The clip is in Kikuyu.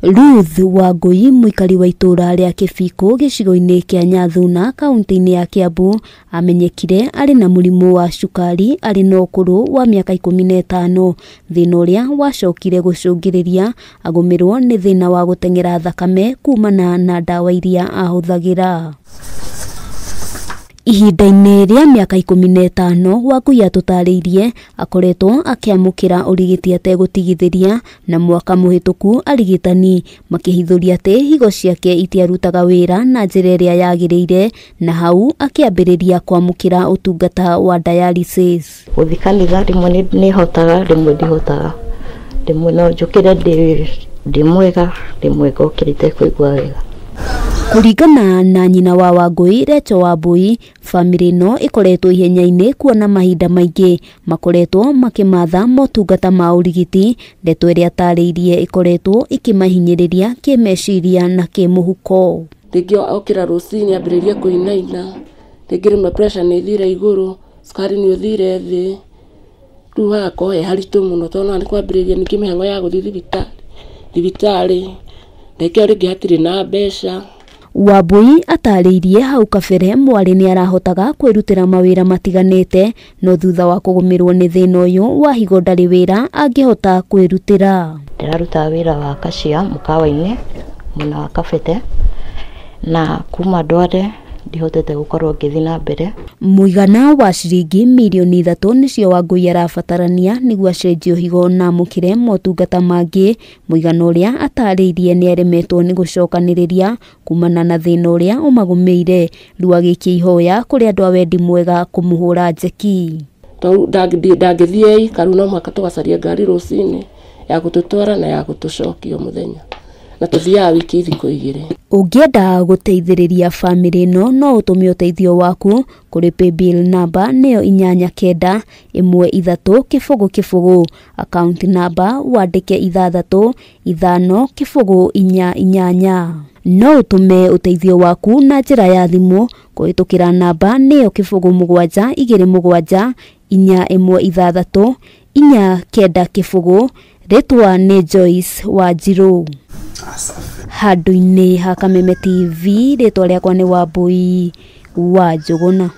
Ruth Wangui mũikari wa itũũra rĩa Kĩbiko gĩcigo-inĩ kĩa Nyathuna kaunti-inĩ ya Kiambu amenyekire arĩ na mũrimũ wa cukari arĩ na ũkũrũ wa mĩaka 15, thĩna ũrĩa wacokire gũcũngĩrĩria agũmĩrwo nĩ thĩna wa gũteng'era thakame kumana na ndawa iria ahũthagĩra. Ihinda-inĩ rĩa mĩaka 15 Wangui atũtarĩirie akoretwo akĩamũkĩra ũrigiti ategũtigithĩria, na mwaka mũhĩtũku arigitani makĩhithũria atĩ higo ciake itiarutaga wĩra na njĩra ĩrĩa yagĩrĩire, na hau akĩambĩrĩria kwamũkĩra ũtungata wa dialysis. Gũthiĩ kanitha rĩmwe nĩhotaga, rĩmwe ndihotaga, rĩmwe no njũkĩre ndĩ mwega, rĩmwe ngokĩra itekũigua wega. Kũringana na nyina wa Wangui Recho Wambui, bamĩrĩ ĩno ĩkoretwo ihenya-inĩ kuona mahinda maingĩ makoretwo makĩmatha motungata ma ũrigiti, ndeto ĩrĩa atarĩirie ĩkoretwo ĩkĩmahinyĩrĩria kĩmeciria na kĩmũhuko. Rĩngĩ okĩra rũcinĩ ambĩrĩria kũinaina, rĩngĩ rĩmwe pressure nĩ ĩthire igũrũ, cukari nĩ ũthire thĩ, rĩu hagakorwo he haritũ mũno tondũ nĩ kwambĩrĩria ningĩ mĩhang'o ya gũthiĩ thibitarĩ, ndagĩka ĩyo rĩngĩ hatirĩ na mbeca. Wambui atarĩirie hau kabere mwarĩ nĩ arahotaga kwĩrutĩra mawĩra matiganĩte, no thutha wa kũgũmĩrwo nĩ thĩna ũyũ wa higo ndarĩ wĩra angĩhota kwĩrutĩra. Ndĩrarutaga wĩra wa kacia mũkawa-inĩ mwena wa Kabete, na kuma ndware ndihotete gũkorwo ngĩthiĩ na mbere. Mũigana wa ciringi mirioni 3 nĩcio Wangui arabatarania nĩguo acenjio higo na amũkĩre motungata mangĩ, mũigana ũrĩa atarĩirie nĩ aremetwo nĩ gũcokanĩrĩria kumana na thĩna ũrĩa ũmagũmĩire, rĩu agĩikia ihoya kũrĩ andũ a wendi mwega kũmũhũra njeki. Tondũ ndangĩthiĩ ika, rĩu no mũhaka tũgacaria ngari rũcinĩ ya gũtũtwara na ya gũtũcokia mũthenya, na tũthiaga wiki thikũ 2. Ũngĩenda gũteithĩrĩria bamĩrĩ ĩno no ũtũme ũteithio waku kũrĩ paybill namba nĩyo 8 9 1 3 0 0, account namba wandĩke 6 5 0 4 8. No ũtũme ũteithio waku na njĩra ya thimũ kũhĩtũkĩra namba nĩyo 0 7 2 7 4 1 6 4 9 0. Rĩtwa nĩ Joyce Wanjiru. Handũ-inĩ ha Kameme TV, rĩtwa rĩakwa nĩ Wambui wa Njũgũna.